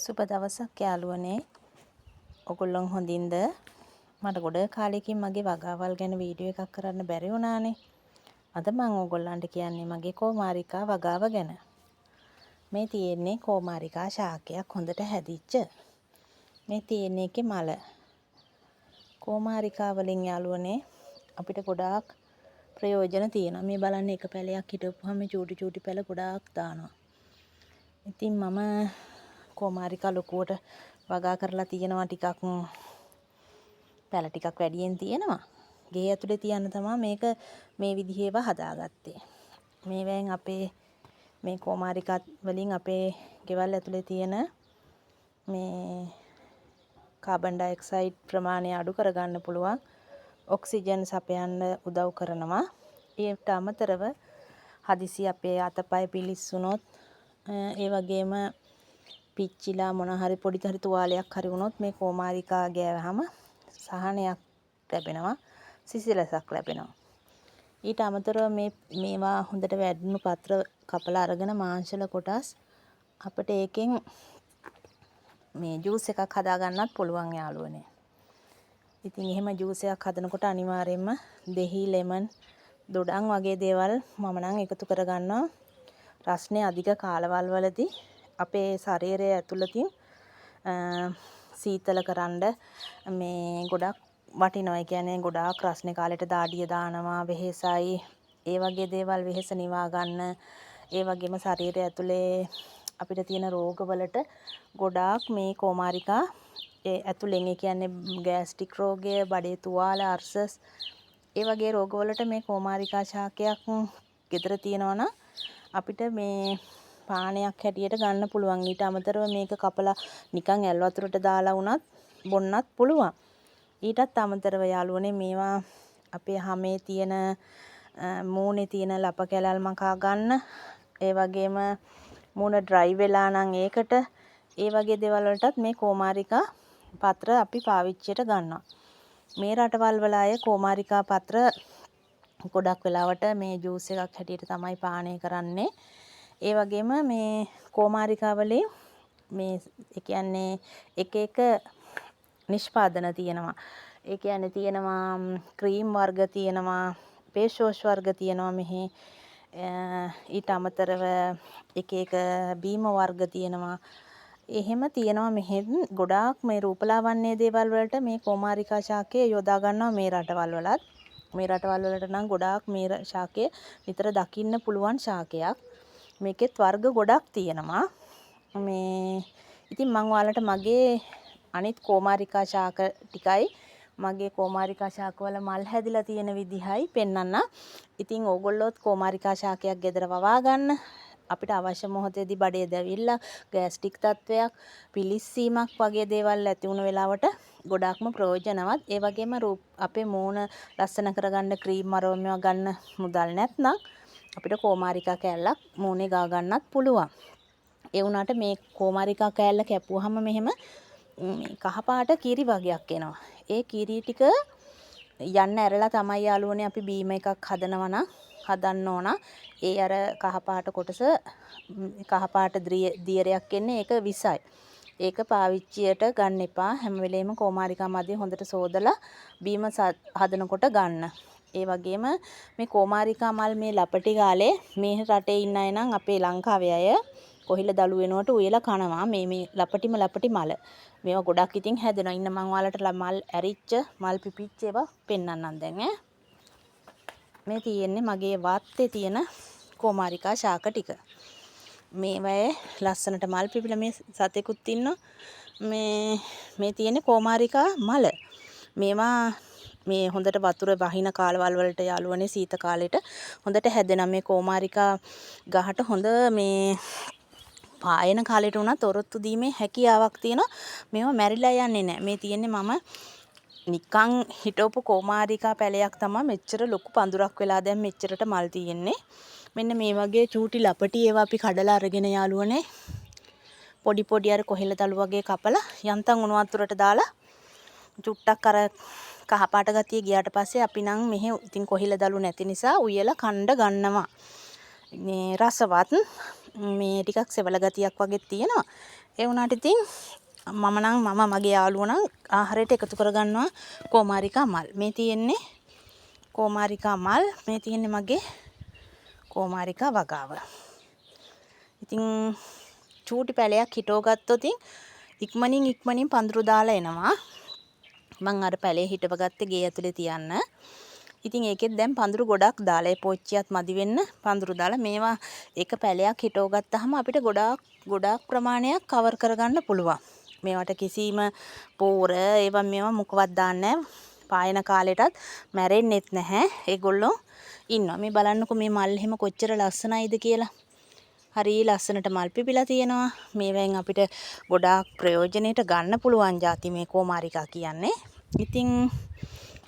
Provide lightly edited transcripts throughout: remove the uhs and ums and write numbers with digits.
සුබ දවසක් යාළුවනේ. ඔගොල්ලොන් හොඳින්ද? මට ගොඩ කාලෙකින් මගේ වගාවල් ගැන වීඩියෝ එකක් කරන්න බැරි වුණානේ. අද මං ඕගොල්ලන්ට කියන්නේ මගේ කෝමාරිකා වගාව ගැන. මේ තියෙන්නේ කෝමාරිකා ශාකයක් හොඳට හැදිච්ච. මේ තියෙන්නේ ඒකේ මල. කෝමාරිකා වලින් යාළුවනේ අපිට ගොඩාක් ප්‍රයෝජන තියෙනවා. මේ බලන්න, එක පැලයක් හිටවපුවහම චූටි චූටි පැල ගොඩාක් දානවා. ඉතින් මම කෝමාරිකා ලොකුවට වගා කරලා තියෙනවා. ටිකක් පැල ටිකක් වැඩියෙන් තියෙනවා. ගේ ඇතුලේ තියන්න තමා මේක මේ විදිහේ ඒවා හදාගත්තේ. මේවෙන් අපේ මේ කෝමාරිකා වලින් අපේ ගෙවල් ඇතුලේ තියෙන මේ කාබන් ඩයොක්සයිඩ් ප්‍රමාණය අඩු කරගන්න පුළුවන්. ඔක්සිජන් සපයන්න උදව් කරනවා. ඊට අමතරව හදිසි අපේ අතපය පිලිස්සුනොත්, ඒ වගේම පිච්චිලා මොන හරි පොඩි හරි තුවාලයක් හරි වුණොත්, මේ කෝමාරිකා ගෑවහම සහනයක් ලැබෙනවා, සිසිලසක් ලැබෙනවා. ඊට අමතරව මේ මේවා හොඳට වැඩුණු පත්‍ර කපලා අරගෙන මාංශල කොටස් අපිට ඒකෙන් මේ ජූස් එකක් හදාගන්නත් පුළුවන් යාළුවනේ. ඉතින් එහෙම ජූස් එකක් හදනකොට අනිවාර්යයෙන්ම දෙහි, ලෙමන්, දොඩම් වගේ දේවල් මම නම් එකතු කරගන්නවා. රස්නේ අධික කාලවල් වලදී අපේ ශරීරය ඇතුළතින් සීතල කරන්න මේ ගොඩක් වටිනවා. ඒ කියන්නේ ගොඩාක් රස්නේ කාලෙට දාඩිය දානවා, වෙහෙසයි. ඒ වගේ දේවල් වෙහෙස නිවා ගන්න, ඒ වගේම ශරීරය ඇතුලේ අපිට තියෙන රෝගවලට ගොඩාක් මේ කෝමාරිකා ඒ ඇතුලෙන්, ඒ කියන්නේ ගෑස්ට්‍රික් රෝගය, බඩේ තුවාල, අර්සස්, ඒ වගේ රෝගවලට මේ කෝමාරිකා ශාකයක් ගෙදර තියෙනවා නම් අපිට මේ පානයක් හැටියට ගන්න පුළුවන්. ඊට අමතරව මේක කපලා නිකන් ඇල් වතුරට දාලා වුණත් බොන්නත් පුළුවන්. ඊටත් අමතරව යාළුවනේ, මේවා අපේ හමේ තියෙන, මූණේ තියෙන ලප කැලල් මකා ගන්න, ඒ වගේම මූණ ඩ්‍රයි වෙලා නම් ඒකට, ඒ වගේ දේවල් වලටත් මේ කෝමාරිකා පත්‍ර අපි පාවිච්චියට ගන්නවා. මේ රටවල් වල අය කෝමාරිකා පත්‍ර ගොඩක් වෙලාවට මේ ජූස් එකක් හැටියට තමයි පානය කරන්නේ. ඒ වගේම මේ කෝමාරිකා වලින් මේ ඒ කියන්නේ එක එක නිෂ්පාදන තියෙනවා. ඒ කියන්නේ තියෙනවා ක්‍රීම් වර්ග තියෙනවා, ෆේස් වොෂ් වර්ග තියෙනවා මෙහි. ඊට අමතරව එක එක බීම වර්ග තියෙනවා. එහෙම තියෙනවා මෙහෙත් ගොඩාක්. මේ රූපලාවන්‍ය දේවල් වලට මේ කෝමාරිකා ශාකය යොදා ගන්නවා මේ රටවල් වලත්. මේ රටවල් වලට නම් ගොඩාක් මේ ශාකය නිතර දකින්න පුළුවන් ශාකයක්. මේකෙත් වර්ග ගොඩක් තියෙනවා. මේ ඉතින් මං ඔයාලට මගේ අනිත් කෝමාරිකා ශාක ටිකයි මගේ කෝමාරිකා ශාකවල මල් හැදිලා තියෙන විදිහයි පෙන්නන්නම්. ඉතින් ඕගොල්ලොත් කෝමාරිකා ශාකයක් ගෙදර වවා ගන්න. අපිට අවශ්‍ය මොහොතේදී බඩේ දැවිල්ල, ගෑස්ට්‍රික් තත්ත්වයක්, පිලිස්සීමක් වගේ දේවල් ඇති වුණ වෙලාවට ගොඩාක්ම ප්‍රයෝජනවත්. ඒ වගේම අපේ මූණ ලස්සන කරගන්න ක්‍රීම් අරව මේවා ගන්න මුදල් නැත්නම් අපිට කෝමාරිකා කෑල්ලක් මූණේ ගා ගන්නත් පුළුවන්. ඒ වුණාට මේ කෝමාරිකා කෑල්ල කැපුවහම මෙහෙම මේ කහ පාට කිරි වගයක් එනවා. ඒ කිරි ටික යන්න ඇරලා තමයි යාළුවනේ අපි බීම එකක් හදනවා නම් හදන්න ඕන. ඒ අර කහ පාට කොටස, කහ පාට දියරයක් එන්නේ, ඒක විසයි. ඒක පාවිච්චියට ගන්න එපා. හැම වෙලේම කෝමාරිකා මදේ හොඳට සෝදලා බීම හදනකොට ගන්න. ඒ වගේම මේ කෝමාරිකා මල් මේ ලපටි කාලේ මේ රටේ ඉන්න අය නම්, අපේ ලංකාවේ අය කොහිල දළු වෙනුවට උයලා කනවා මේ මේ ලපටිම ලපටි මල. මේවා ගොඩක් ඉතින් හැදෙනවා. ඉන්න, මං ඔයාලට මල් ඇරිච්ච, මල් පිපිච්ච ඒවා පෙන්නන්නම් දැන් ඈ. මේ තියෙන්නේ මගේ වත්තේ තියෙන කෝමාරිකා ශාක ටික. මේවයේ ලස්සනට මල් පිපිලා මේ සතෙකුත් ඉන්නවා. මේ මේ තියෙන්නේ කෝමාරිකා මල. මේවා මේ හොඳට වතුර වහින කාලවල් වලට යාළුවනේ, සීත කාලෙට හොඳට හැදෙනවා. මේ කෝමාරිකා ගහට හොඳ මේ පායන කාලෙට වුණත් ඔරොත්තු දීමේ හැකියාවක් තියෙනවා. මේවා මැරිලා යන්නේ නැහැ. මේ තියෙන්නේ මම නිකන් හිටවපු කෝමාරිකා පැලයක් තමයි මෙච්චර ලොකු පඳුරක් වෙලා දැන් මෙච්චරට මල් තියෙන්නේ. මෙන්න මේ වගේ චූටි ලපටි ඒවා අපි කඩලා අරගෙන යාළුවනේ, පොඩි පොඩි අර කොහෙල දළු වගේ කපලා යන්තම් උණු වතුරට දාලා චුට්ටක් අර කහ පාට ගතිය ගියාට පස්සේ අපි නම් මෙහෙ ඉතින් කොහිල දළු නැති නිසා උයලා කන්ඩ ගන්නවා. මේ රසවත්. මේ ටිකක් සෙවල ගතියක් වගේ තියෙනවා. ඒ වුණාට ඉතින් මම නම් මම මගේ යාළුවෝ නම් ආහාරයට එකතු කරගන්නවා කෝමාරිකා මල්. මේ තියෙන්නේ කෝමාරිකා මල්. මේ තියෙන්නේ මගේ කෝමාරිකා වගාව. ඉතින් චූටි පැලයක් හිටව ගත්තොතින් ඉක්මනින් ඉක්මනින් පඳුරු දාලා එනවා. මං අර පැලේ හිටව ගත්තේ ගේ ඇතුලේ තියන්න. ඉතින් ඒකෙත් දැන් පඳුරු ගොඩක් දාලා, ඒ පෝච්චියත් මදි වෙන්න පඳුරු දාලා, මේවා එක පැලයක් හිටව ගත්තාම අපිට ගොඩාක් ගොඩාක් ප්‍රමාණයක් කවර් කරගන්න පුළුවන්. මේවට කිසිම පෝර ඒවා මේවා මොකවත් දාන්නේ නැහැ. පායන කාලෙටත් මැරෙන්නෙත් නැහැ. ඒගොල්ලෝ ඉන්නවා. මේ බලන්නකෝ මේ මල් එහෙම කොච්චර ලස්සනයිද කියලා. හරි ලස්සනට මල් පිපිලා තියෙනවා. මේවෙන් අපිට ගොඩාක් ප්‍රයෝජනෙට ගන්න පුළුවන් ජාති මේ කෝමාරිකා කියන්නේ. ඉතින්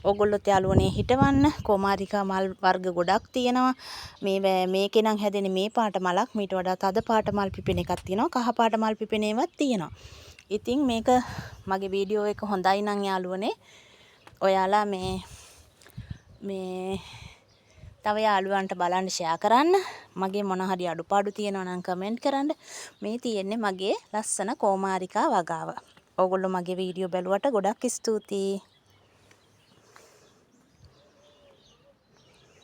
ඕගොල්ලොත් යාළුවනේ හිටවන්න. කෝමාරිකා මල් වර්ග ගොඩක් තියෙනවා. මේ මේකේ නම් හැදෙන්නේ මේ පාට මලක්. මීට වඩා තද පාට මල් පිපෙන එකක් තියෙනවා. කහ පාට මල් පිපෙන ඒවාත් තියෙනවා. ඉතින් මේක මගේ වීඩියෝ එක හොඳයි නම් යාළුවනේ, ඔයාලා මේ මේ තව යාළුවන්ට බලන්න ෂෙයා කරන්න. මගේ මොන හරි අඩුපාඩු තියෙනවා නම් කමෙන්ට් කරන්න. මේ තියෙන්නේ මගේ ලස්සන කෝමාරිකා වගාව. ඕගොල්ලෝ මගේ වීඩියෝ බැලුවට ගොඩක් ස්තුතියි.